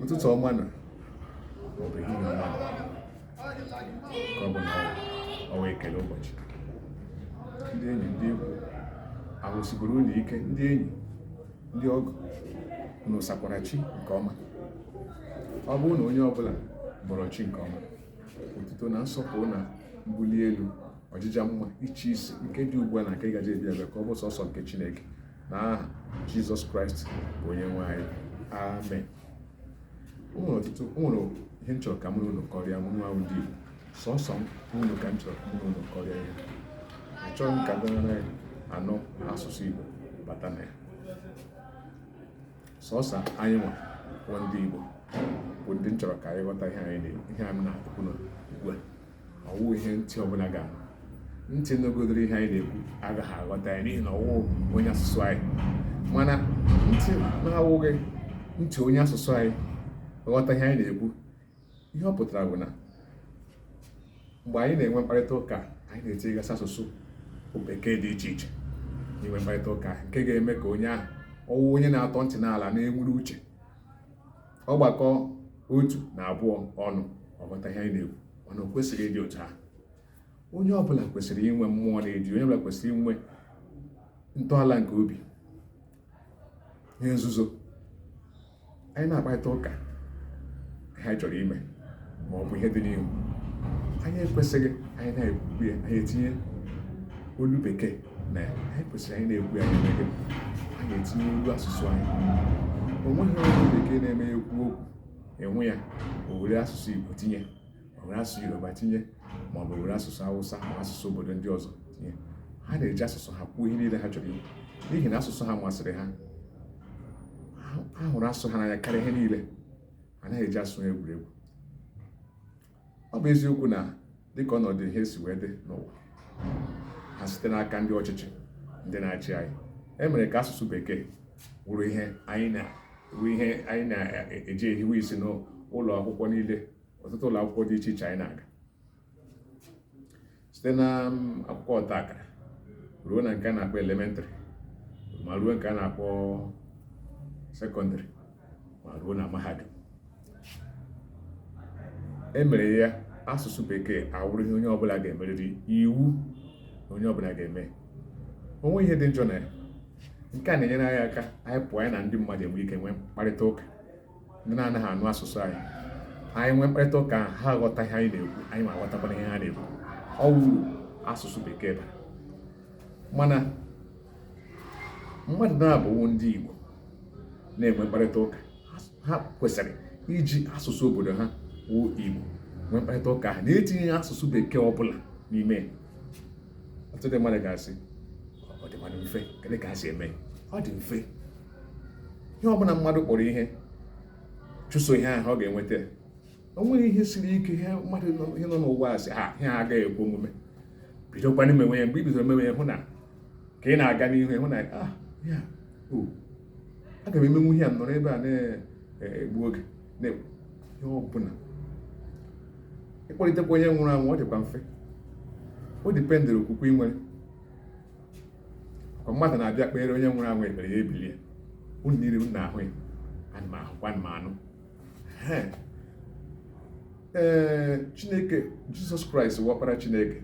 Ụtụtụ ọma na maọbụ ehihie ọma na nke ọ bụla ọwa ekele ụbọchị. Ndị enyi, ndị ikwu, ahụ sigoro unu ike? Ndị enyi, ndị ọgọ, unu sakwara chi nke ọma? Ọ bụrụ na onye ọbụla bọrọ chi nke ọma, otuto na nsọpụrụ na mbuli elu, ọjịja mma, ịchị isi nke dị ugbu a na nke gaje ebịa abịa, ka ọ bụ sọsọ nke Chineke, na aha Jizọs Kraịst bụ onye nwe anyị. Amen. O nwere ọtụtụ, o nwere ihe m chọrọ ka mụ na unu kọrịa. Mụ nwa ndị Igbo, sọsọ unu ka m chọrọ ka mụ na unu kọrịa ihe. Achọghị m ka ndị na-anaghị anụ asụsụ Igbo bata na ya. Sọsọ anyị nwa bụ ndị Igbo bụ ndị m chọrọ ka anyị ghọta ihe anyị na ihe anyị na-ekwu ugbu a. Ọ wụ ihe ntị ọbụla ga-anụ, ntị nụgodoro ihe anyị na-ekwu agaghị aghọta ya, n'ihi na ọ wụ onye asụsụ anyị. Mana ntị na-awụghị ntị onye asụsụ anyị ghọta ihe anyị na-ekwu, ihe ọ pụtara bụ na mgbe anyị na-enwe mkparịta ụka, anyị na-etinyegasị asụsụ bekee dị iche iche n'inwe mkparịta ụka, nke ga-eme ka onye ahụ ọwụ onye na-atọ ntị n'ala, na-enwere uche, ọgbakọ otu na abụọ ọnụ, ọghọta ihe anyị na-ekwu. Mana o kwesịghị ịdị otu ahụ. Onye ọbụla kwesịrị inwe mmụọ na-eji, onye ọbụla kwesịrị inwe ntọala nke obi ihe nzuzo. Anyị na-akparịta ụka ihe anyị chọrọ ime ma ọ bụ ihe dị n'ihu, anyị ekwesịghị anyị na-ekwu ya, anyị etinye olu bekee na ya. Anyị kwesịrị anyị na-ekwu ya, anyị eme gịnị? Anyị etinye olu asụsụ anyị. O nweghị onye bekee na-eme ekwu okwu enwe ya, o were asụsụ Igbo tinye, o were asụsụ Yoruba tinye, ma ọ bụ were asụsụ Hausa ma asụsụ obodo ndị ọzọ tinye. Ha na-eji asụsụ ha kwuo ihe niile ha chọrọ ikwu, n'ihi na asụsụ ha masịrị ha. Ha hụrụ asụsụ ha n'anya karịa ihe niile. Anaghị eji asụsụ ha egwuregwu. Ọ bụ eziokwu na dịka ọnọdụ ihe si wee dị n'ụwa ha, site n'aka ndị ọchịchị, ndị na-achị anyị, e mere ka asụsụ bekee wụrụ ihe anyị na ihe anyị na-eji ehiwe isi n'ụlọ akwụkwọ niile, ọtụtụ ụlọ akwụkwọ dị iche iche anyị na-aga, site na akwụkwọ ọta akara ruo na nke a na-akpọ elementary, ma ruo nke a na-akpọ secondary, ma ruo na mahadum. E mere ya asụsụ bekee awụrụ ihe onye ọbụla ga-emerịrị, iwu na onye ọbụla ga-eme. Onwe ihe dị njọ na ya. Nke a na-enyere anyị aka, anyị pụọ, anyị na ndị mmadụ enwe ike nwee mkparịta ụka. Ndị na-anaghị anụ asụsụ anyị, anyị nwee mkparịta ụka ahụ, ha aghọta ihe anyị na-ekwu, anyị ma aghọtakwana ihe ha na-ekwu. Ọ wuru asụsụ bekee bara. Mana mmadụ na-abụwu ndị Igbo na-enwe mkparịta ụka, ha kwesịrị iji asụsụ obodo ha wụ Igbo nwee mkparịta ụka ahụ, na-etinye asụsụ bekee ọbụla n'ime ya. Ọtụtụ ndị mmadụ ga-asị, ọ dịkwanụ mfe? Kedu ka ha si eme? Ọ dị mfe. Ihe ọbụla mmadụ kpọrọ ihe, chụso ihe ahụ, ọ ga-enweta. O nweghị ihe siri ike. Ihe mmadụ, ihe nọ n'ụwa a sị ha ihe ha agaghị ekwe omume. Bidokwana imewe ya. Mgbe i bidoro mewe ya, hụ na ka ị na-aga n'ihu, hụ na ah ya o aga m emenwu ihe a nọrọ ebe a na-egbu oge na ihe ọbụla. Ịkpọlitekwa onye nwụrụ anwụ, ọ dịkwa mfe. O dependịrị okwukwe ị nwere. Kwa mmadụ na-abịa kpere onye nwụrụ anwụ ekpere, ya ebilie. Unu niile, unu na-ahụ ya, ana m ahụkwa, ana m anụ. Ee, Chineke, Jizọs Kraịst wụ ọkpara Chineke.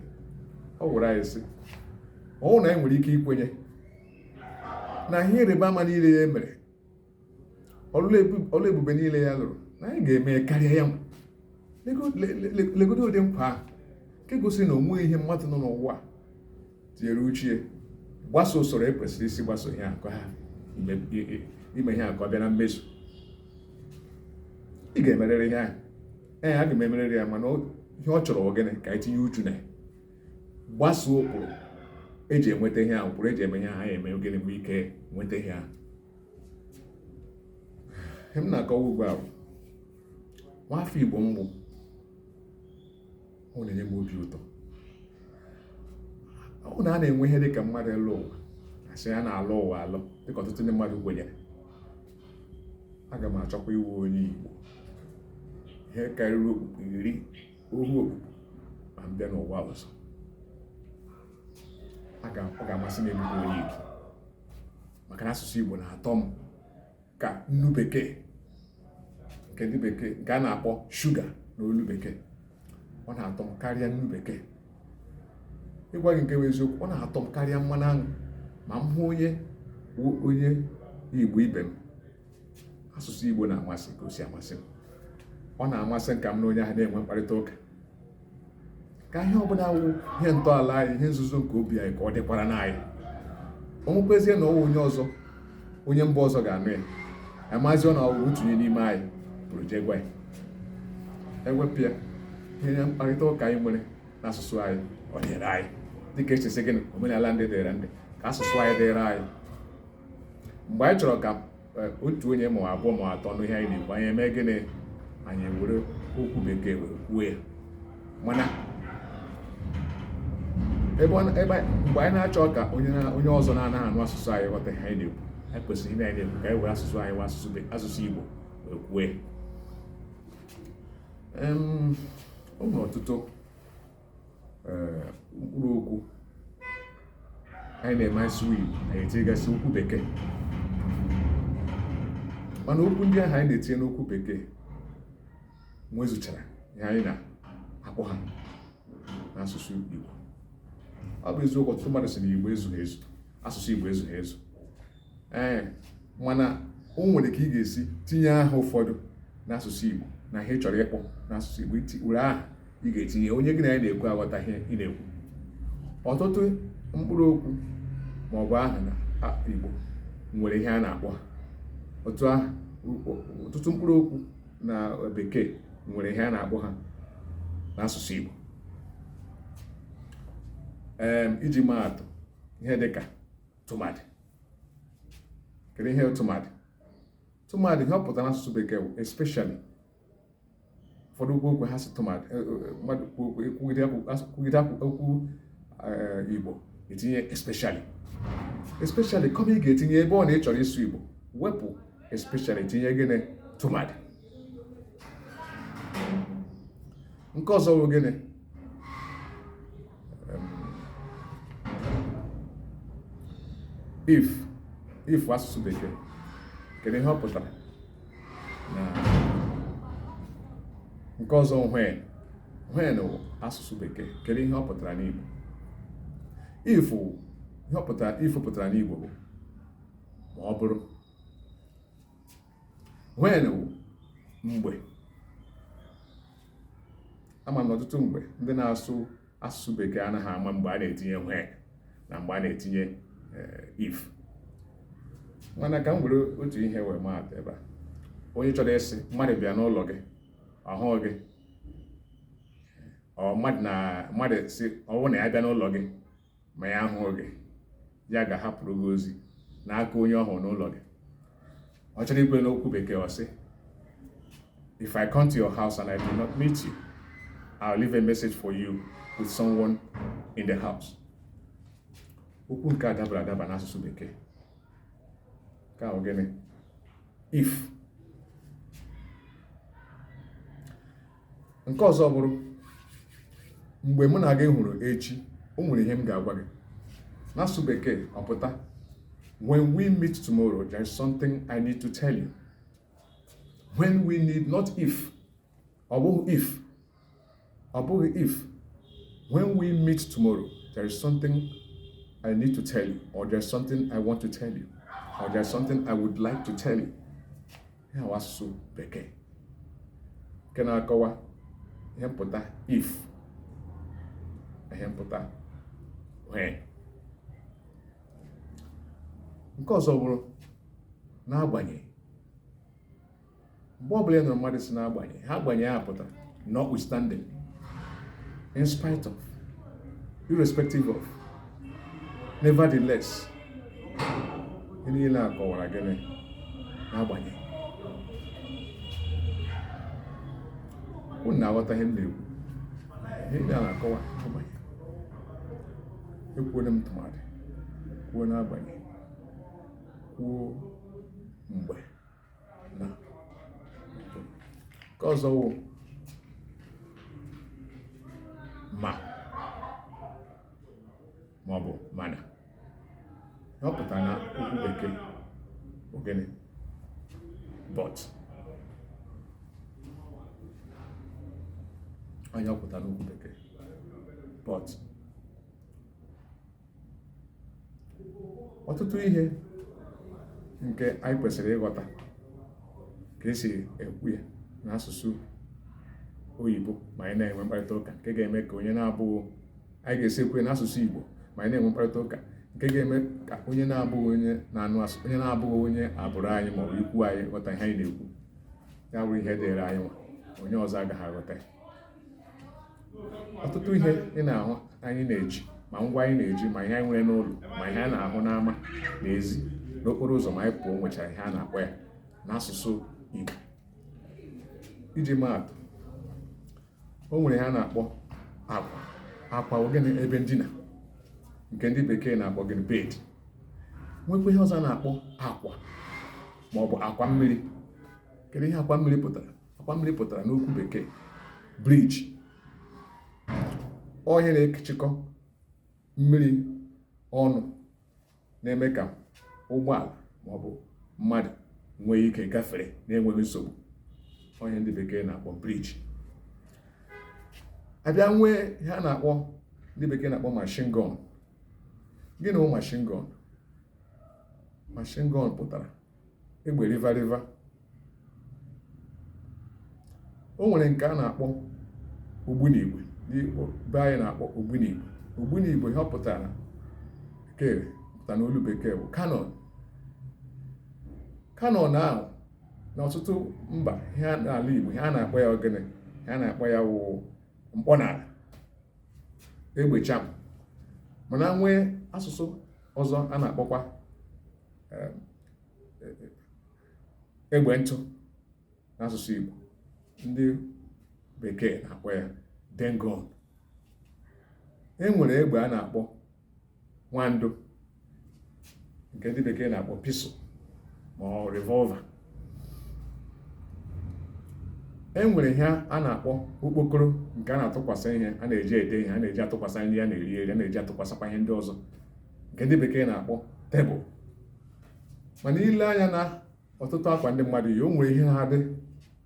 Ọ gwara anyị sị, ọ na anyị nwere ike ikwenye na ihe ịrịba ama niile ya mere, ọlụ ebube niile ya lụrụ, na anyị ga-eme karịa ya nwa. Legodo ụdị nkwa ahụ nke gosiri na onweghị ihe mmadụ nọ n'ụwa tinyere uche gbaso usoro ekwesịrị isi gbaso ihe akọ ha ime ihe akọ bịa na mmezu. Ị ga-emerịrị ihe ahụ. Ee, aga m emerịrị ya. Mana ihe ọ chọrọ gịnị? Ka anyị tinye uchu na ya, gbasoo ụkpụrụ eji enweta ihe ahụ, ụkpụrụ eji eme ihe ahụ. Anyị eme gịnị? Nwee ike nweta ihe ahụ. Ihe m na-akọwa ugbu a bụ nwafọ Igbo mbụ, ọ na-enye m obi ụtọ. Ọ na a na-enwe ihe dịka mmadụ ịlụ ụwa, asị ya na-alụ ụwa alụ, dịka ọtụtụ ndị mmadụ kwenyere. Aga m achọkwa iwu onye Igbo ihe karịrị okpukpu 10, ohu okpukpu, ma m bịa n'ụwa ọzọ. Ọ ga-amasị m ịbụ onye Igbo, maka na asụsụ Igbo na-atọ m ka nnu bekee. Nke ndị bekee nke a na-akpọ shuga n'olu bekee, ọ na-atọ m karịa nnu bekee. Ịgwa gị nke bụ eziokwu, ọ na-atọ m karịa mmanụ aṅụ ma m hụ onye onye Igbo ibe m asụsụ Igbo na-amasị ka o si amasị m. Ọ na-amasị m ka m na onye ahụ na-enwe mkparịta ụka, ka ihe ọbụla wụ ihe ntọala anyị, ihe nzuzo nke obi anyị, ka ọ dịkwara n'anyị. O nwekwezie na ọwụ onye ọzọ, onye mba ọzọ ga-anụ ya, amazi ọ na ọwụ otu onye n'ime anyị pụrụ jee gwa ya. Ewepụ ya, ihe mkparịta ụka anyị nwere n'asụsụ anyị, ọ dịrị anyị dịka echesi gịnị omenala ndị dịrị ndị ka asụsụ anyị dịrị anyị. Mgbe anyị chọrọ ka otu onye ma abụọ ma atọ nụ ihe anyị na-ekwu, anyị eme gịnị? Anyị were okwu bekee wee kwuo ya. Mana ebe mgbe anyị na-achọ ka onye ọzọ na-anaghị anụ asụsụ anyị ghọta ihe anyị na-ekwu, anyị kwesịrị ihe anyị na-ekwu ka anyị were asụsụ anyị, wee asụsụ Igbo wee kwuo ya. O nwere ọtụtụ mkpụrụ okwu anyị na-eme asụ Igbo, anyị etinyegasị okwu bekee, mana okwu ndị ahụ anyị na-etinye n'okwu bekee nwezuchara ihe anyị na-akpọ ha n'asụsụ Igbo. Ọ bụ eziokwu, ọtụtụ mmadụ sị na Igbo ezughị ezu, asụsụ Igbo ezughị ezu. Ee, mana o nwere ka ị ga-esi tinye aha ụfọdụ n'asụsụ Igbo na ihe ị chọrọ ịkpọ n'asụsụ Igbo, were aha ị ga-etinye, onye gị na ya na-ekwu aghọta ihe ị na-ekwu. Ọtụtụ mkpụrụ okwu ma ọ bụ aha na Igbo nwere ihe a na-akpọ ha. Otu aha, ọtụtụ mkpụrụ okwu na bekee nwere ihe a na-akpọ ha n'asụsụ Igbo. Ee, iji maa atụ, ihe dịka tụmadị. Kedu ihe tụmadị? Tụmadị, ihe ọ pụtara n'asụsụ bekee bụ especially. Ụfọdụ okwu okwu ha si tụmadị, mmadụ kwuo okwu, ekwugide okwu Igbo, etinye especially. Especially kọma ị ga-etinye ebe ọ na ị chọrọ ịsụ Igbo, wepụ especially, tinye gịnị? Tụmadị. Nke ọzọ bụ gịnị? If. If asụsụ bekee, kedu ihe ọ pụtara? Na nke ọzọ, when. When wụ asụsụ bekee, kedu ihe ọ pụtara n'Igbo? If, ihe ọ pụtara, if pụtara n'Igbo bụ ma ọ bụrụ. When wụ mgbe. Ama m na ọtụtụ mgbe ndị na-asụ asụsụ bekee anaghị ama mgbe a na-etinye when na mgbe a na-etinye if. Mana ka m were otu ihe wee maa atụ ebe a. Onye chọrọ ịsị mmadụ bịa n'ụlọ gị, ọhụụ gị, ọ mmadụ na mmadụ si ọ bụrụ na ya bịa n'ụlọ gị ma ya ahụghị gị, ya ga-ahapụrụ gị ozi n'aka onye ọhụrụ n'ụlọ gị. Ọ chọrọ ikwe n'okwu bekee, ọ sị, "If I come to your house and I do not meet you, I'll leave a message for you with someone in the house." Okwu nke a dabara adaba n'asụsụ bekee. Nke ahụ gịnị? If. Nke ọzọ bụrụ, mgbe mụ na gị hụrụ echi, o nwere ihe m ga-agwa gị. N'asụsụ bekee, ọ pụta, "When we meet tomorrow, there is something I need to tell you." When we need, not if. Ọ bụghị if, ọ bụghị if. "When we meet tomorrow, there is something I need to tell you," or "There's something I want to tell you," or "There's something I would like to tell you." Ya bụ asụsụ bekee nke na-akọwa ihe mpụta if, ihe mpụta when. Nke ọzọ bụrụ n'agbanyeghị. Mgbe ọbụla ị nụrụ mmadụ si n'agbanyeghị, ha agbanyeghị ya pụtara notwithstanding, in spite of, irrespective of, nevertheless. Ihe niile a kọwara gịnị? N'agbanyeghị. Unu na-aghọta ihe m na-ekwu? Ihe niile a na-akọwa n'agbanyeghị. Ekwuole m tụmadị, kwuo n'agbanyeghị, kwuo mgbe na. Nke ọzọ wụ ma ma ọ bụ mana. Ọ pụtara na okwu bekee bụ gịnị? But. Anya ọ pụtara n'okwu bekee. But ọtụtụ ihe nke anyị kwesịrị ịghọta ka esi ekwu ya n'asụsụ oyibo ma anyị na-enwe mkparịta ụka, nke ga-eme ka onye na-abụghị anyị ga-esi ekwu ya n'asụsụ Igbo ma anyị na-enwe mkparịta ụka, nke ga-eme ka onye na-abụghị onye na-anụ asụ, onye na-abụghị onye agbụrụ anyị maọbụ ikwu anyị ghọta ihe anyị na-ekwu. Ya bụrụ ihe dịrị anyị nwa, onye ọzọ agaghị aghọta ya. Ọtụtụ ihe ị na-ahụ anyị na-eji, ma ngwa anyị na-eji, ma ihe anyị nwere n'ụlọ, ma ihe a na-ahụ n'ama, n'ezi, n'okporo ụzọ ma anyị pụọ, nwechara ihe a na-akpọ ya n'asụsụ Igbo. Iji maa atụ, o nwere ihe a na-akpọ akwa. Akwa bụ gịnị? Ebe ndina, nke ndị bekee na-akpọ gịnị? Bed. Nwekwa ihe ọzọ a na-akpọ akwa ma ọ bụ akwa mmiri. Kedu ihe akwa mmiri pụtara? Akwa mmiri pụtara n'okwu bekee bridge. Ọ ihe na-ekechikọ mmiri ọnụ, na-eme ka ụgbọala maọbụ mmadụ nwee ike gafere na-enweghị nsogbu. Ọ ihe ndị bekee na-akpọ bridge. Abịa nwee ihe a na-akpọ, ndị bekee na-akpọ machine gun. Gịnị bụ machine gun? Machine gun pụtara egbe riva riva. O nwere nke a na-akpọ ogbunigwe, ndị be anyị na-akpọ ogbunigwe. Ogbunigwe, ihe ọ pụtara bekee pụtara n'olu bekee bụ cannon. Cannon ahụ, n'ọtụtụ mba, ihe n'ala Igbo, ihe a na-akpọ ya gịnị? Ihe a na-akpọ ya wụ mkpọnala, egbe cham. Mana nwee asụsụ ọzọ a na-akpọkwa egbe ntụ n'asụsụ Igbo. Ndị bekee na-akpọ ya dane gun. E nwere egbe a na-akpọ nwandụ, nke ndị bekee na-akpọ pistol ma ọ revolver. E nwere ihe a na-akpọ okpokoro, nke a na-atụkwasị ihe a na-eji ede ihe, a na-eji atụkwasị nri a na-eri eri, a na-eji atụkwasịkwa ihe ndị ọzọ, nke ndị bekee na-akpọ table. Mana ile anya na ọtụtụ akwa ndị mmadụ yi, o nwere ihe na-adị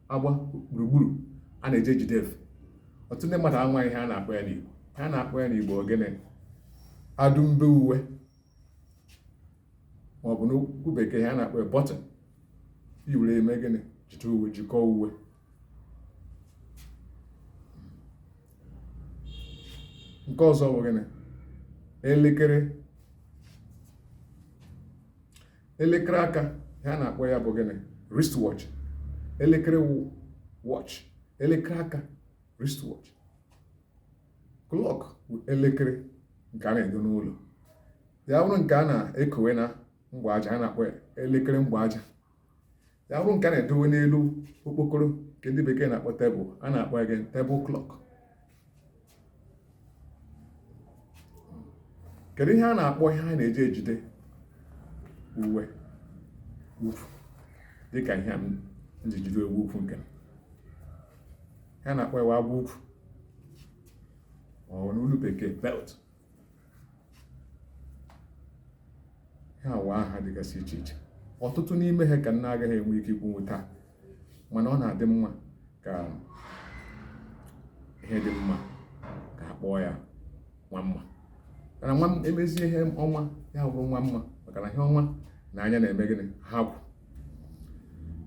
agba gburugburu a na-eji ejide efe. Ọtụtụ ndị mmadụ amaghị ihe a na-akpọ ya n'Igbo. Ihe a na-akpọ ya n'Igbo gịnị? Adụmbe uwe, ma ọ bụ n'okwu bekee ihe a na-akpọ ya button. I were eme gịnị? Jide uwe, jikọọ uwe. Nke ọzọ bụ gịnị? Elekere. Elekere aka, ihe a na-akpọ ya bụ gịnị? Wristwatch. Elekere wụ watch, elekere aka wristwatch. Clock bụ elekere nke a na-edo n'ụlọ. Ya bụrụ nke a na-ekowe na mgbaaja, a na-akpọ ya elekere mgbaaja. Ya bụrụ nke a na-edowe n'elu okpokoro, nke ndị bekee na-akpọ table, a na-akpọ ya gịnị? Table clock. Kedu ihe a na-akpọ ihe a na-eji ejide uwe ukwu, dịka ihe a m ji jide uwe ukwu nke m? Ihe a na-akpọ ya agwa ukwu, ma ọ bụ n'olu bekee belt. Ha wụ aha dịgasị iche iche. Ọtụtụ n'ime ha ka m na-agaghị enwe ike ikwunwu taa, mana ọ na-adị mma ka ihe dị mma ka a kpọọ ya nwa mma, mana nwa emezie ihe ọma ya bụrụ nwa mma, maka na ihe ọma na anya na-eme gịnị? Ha kwụ.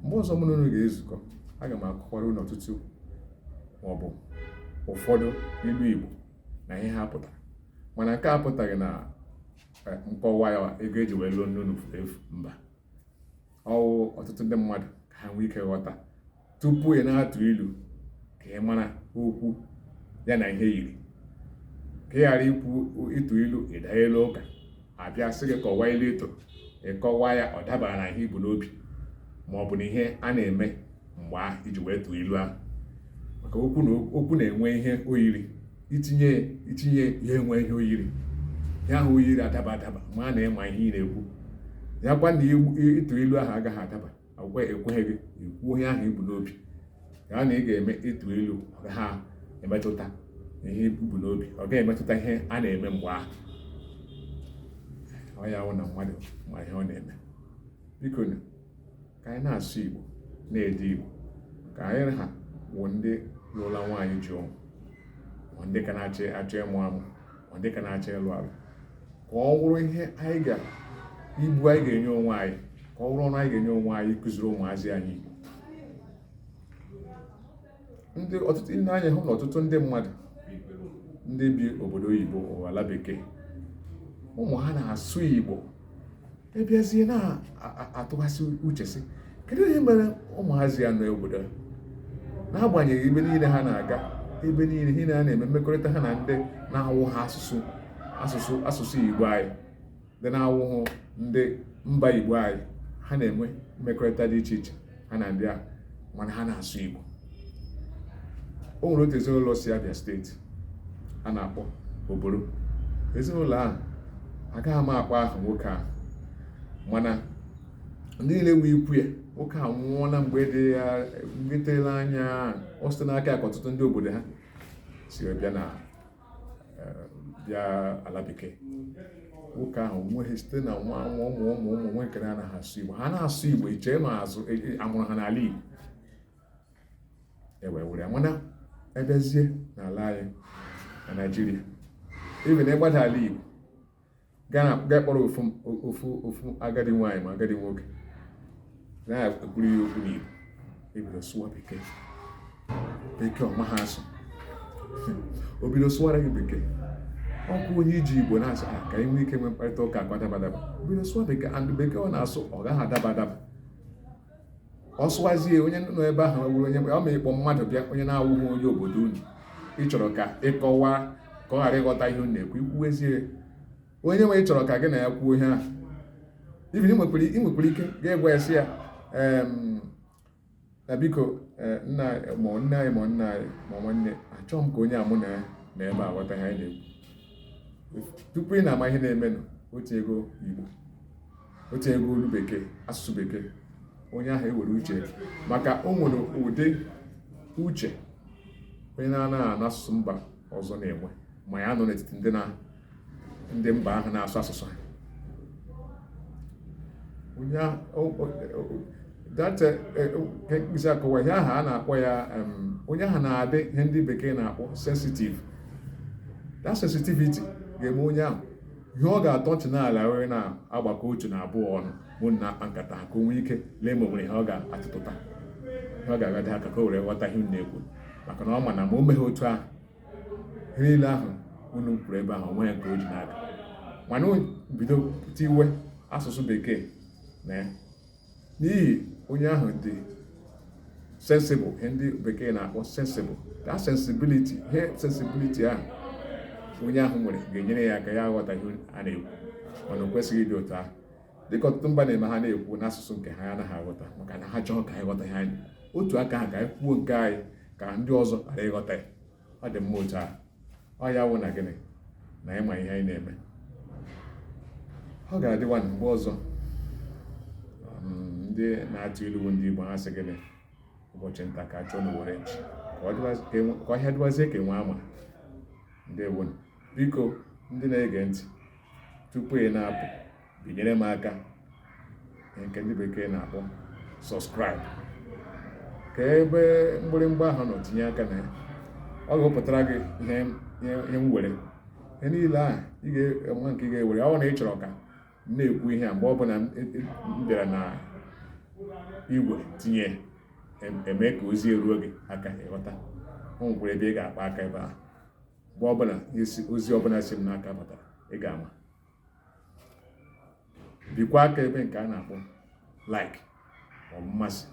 Mgbe ọzọ mụ na unu ga-ezukọ, aga m akọkwara unu ọtụtụ maọbụ ụfọdụ ilu Igbo na ihe ha pụtara. Mana nke a apụtaghị na nkọwa ya ego eji wee lụọ nne unu furu efu, mba. Ọ wụ ọtụtụ ndị mmadụ ka ha nwee ike ghọta tupu ị na-atụ ilu, ka ị mara okwu ya na ihe yiri, ka ị ghara ikwu ịtụ ilu ị daa elu ụka, abịa sị gị kọwaa ilu ị tụrụ, ị kọwaa ya ọ dabara na ihe i bu n'obi ma ọ bụ na ihe a na-eme mgbe ahụ iji wee tụọ ilu ahụ. Maka okwu na okwu na-enwe ihe o yiri, itinye itinye ya enwe ihe o yiri, ya ahụ o yiri adaba adaba, ma na ịma ihe ị na-ekwu ya gwa na ịtụ ilu ahụ agaghị adaba, agwa ekweghị gị ikwu ihe ahụ i bu n'obi. Ya na ị ga-eme ịtụ ilu, ọ gaghị emetụta ihe i bu n'obi, ọ gaghị emetụta ihe a na-eme mgbe ahụ. Ọ ya wụ na mmadụ ma ihe ọ na-eme. Biko ka anyị na-asụ Igbo, na-ede Igbo, ka anyị ha wụ ndị lụla nwaanyị ji ụmụ. Ma ndị ka na-achọ achọ ịmụ amụ, ma ndị ka na-achọ ịlụ alụ, ka ọ wụrụ ihe anyị ga ibu anyị ga-enye onwe anyị, ka ọ wụrụ ọrụ anyị ga-enye onwe anyị ịkụziri ụmụazị anyị Igbo. Ndị ọtụtụ ndị anya hụ na ọtụtụ ndị mmadụ ndị bi obodo oyibo, ala bekee, ụmụ ha na-asụ Igbo. Ebiazie na-atụghasị uche sị, kedu ihe mere ụmụazị ya nọ obodo a, n'agbanyeghị ebe niile ha na-aga, ebe niile ihe na na-eme mmekọrịta ha na ndị na-awụ ha asụsụ Igbo anyị, ndị na-awụhụ ndị mba Igbo anyị, ha na-enwe mmekọrịta dị iche iche ha na ndị ahụ, mana ha na-asụ Igbo? O nwere otu ezinụlọ si Abia Steeti a na-akpọ Oboro. Ezinụlọ ahụ, agaghị m akpọ aha nwoke ahụ, mana ndị niile wee ikwu ya, nwoke a nwụọ na mgbe dị ya mgbe terela anya. Ọ site n'aka ya ka ọtụtụ ndị obodo ha si bịa na bịa ala bekee. Nwoke ahụ nweghị site na nwa nwa, ụmụ ụmụ ụmụ nwe nke na-anaghị asụ Igbo. Ha na-asụ Igbo iche ma azụ amụrụ ha n'ala Igbo e wee were ya. Mana ebezie n'ala anyị na Naịjirịa, even ịgbada ala Igbo gaa kpọrọ ofu ofu ofu agadi nwaanyị ma agadi nwoke na-ekwuru ya okwu n'Igbo, ebido sụwa bekee. Bekee ọma ha asụ, o bido sụwara gị bekee. Ọkụ onye iji Igbo na-asụ ka anyị nwee ike nwee mkparịta ụka akwa daba daba, bido sụwa bekee, and bekee ọ na-asụ, ọ gaghị adaba adaba. Ọ sụwazie, onye nọ ebe ahụ wuru onye ọ ma ịkpọ mmadụ bịa, onye na-awụghị onye obodo unu, ị chọrọ ka ịkọwaa ka ọ ghara ịghọta ihe unu na-ekwu. Ikwuwezie, onye nwe ị chọrọ ka gị na ya kwuo ihe ahụ, even ị nwekwara ike ga-egwa ya sị ya na biko, nna ma nne anyị ma nna anyị ma nwanne, achọghị m ka onye amụ na ya na ebe a ghọta ihe anyị na-ekwu. Tupu ị na-ama ihe na-emenụ, otu ego Igbo, otu ego olu bekee, asụsụ bekee, onye ahụ ewere uche, maka o nwere ụdị uche onye na-anaghị anụ asụsụ mba ọzọ na-enwe ma ya nọ n'etiti ndị na ndị mba ahụ na-asụ asụsụ ha. Onye that mkpịsị akọwa ihe ahụ a na-akpọ ya, onye ahụ na-adị ihe ndị bekee na-akpọ sensitive. That sensitivity ga-eme onye ahụ ihe ọ ga-atọ ntị n'ala wee na-agbakọ otu na abụọ ọnụ mụ na-akpa nkata ha, ka o nwee ike lee ma o nwere ihe ọ ga-atụtụta, ihe ọ ga-agado aka ka o were ghọta ihe unu na-ekwu, maka na ọ ma na ma o meghe otu ahụ, ihe niile ahụ unu kwuru ebe ahụ, onwe ya nke o ji n'aka. Mana o bido tiwe asụsụ bekee na ya, n'ihi onye ahụ dị sensible, ihe ndị bekee na-akpọ sensible, that sensibility, ihe sensibility ahụ onye ahụ nwere ga-enyere ya aka ya aghọta ihe a na-ekwu. Mana o kwesịghị ịdị otu ahụ, dịka ọtụtụ mba na-eme, ha na-ekwu n'asụsụ nke ha anaghị aghọta, maka na ha chọrọ ka anyị ghọta ihe anyị. Otu aka ahụ, ka anyị kwuo nke anyị ka ndị ọzọ ghara ịghọta ya, ọ dị mma otu ahụ? Ọ ya wụ na gịnị na ịma ihe anyị na-eme, ọ ga-adịwa mgbe ọzọ. Ndị na-atụ ilu bụ ndị Igbo, ha sị gịnị? Ụbọchị nta ka achọ na were nchi ka ọhịa dịwazie ka enwe ama. Ndewo. Biko, ndị na-ege ntị, tupu ị na-apụ, binyere m aka nke ndị bekee na-akpọ subscribe, ka ebe mgbịrịmgba ahụ nọ, tinye aka na ya, ọ ga-ewepụtara gị ihe m were ihe niile ahụ ị ga-enwe nke ị ga-ewere. Ọ na ị chọrọ ka m na-ekwu ihe a mgbe ọ bụla m bịara na igwe, tinye eme ka ozi eruo gị aka, ịghọta. O nwekwara ebe ị ga-akpa aka ebe ahụ, mgbe ọbụla ozi ọbụla si m n'aka batara, ị ga-ama. Bikwa aka ebe nke a na-akpọ like ma ọ bụ mmasị,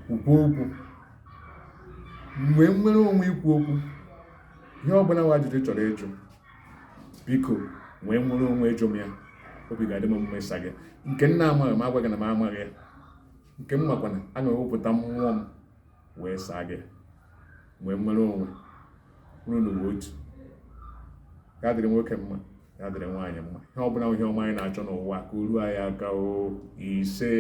kwukwa okwu mgbe nwere onwe ikwu okwu. Ihe ọbụla nwa ajụjụ chọrọ ịjụ, biko nwee nwere onwe ịjụ m ya. Obi ga-adị m mma ịsa gị. Nke m na-amaghị, m agwa gị na m amaghị ya. Nke m makwana, aga m ewepụta mmụọ m wee saa gị. Nwee nwere onwe unu n'uwe otu. Ya dịrị nwoke mma, ya dịrị nwaanyị mma. Ihe ọbụla ihe ọma anyị na-achọ n'ụwa, ka o ruo anyị aka. O ise.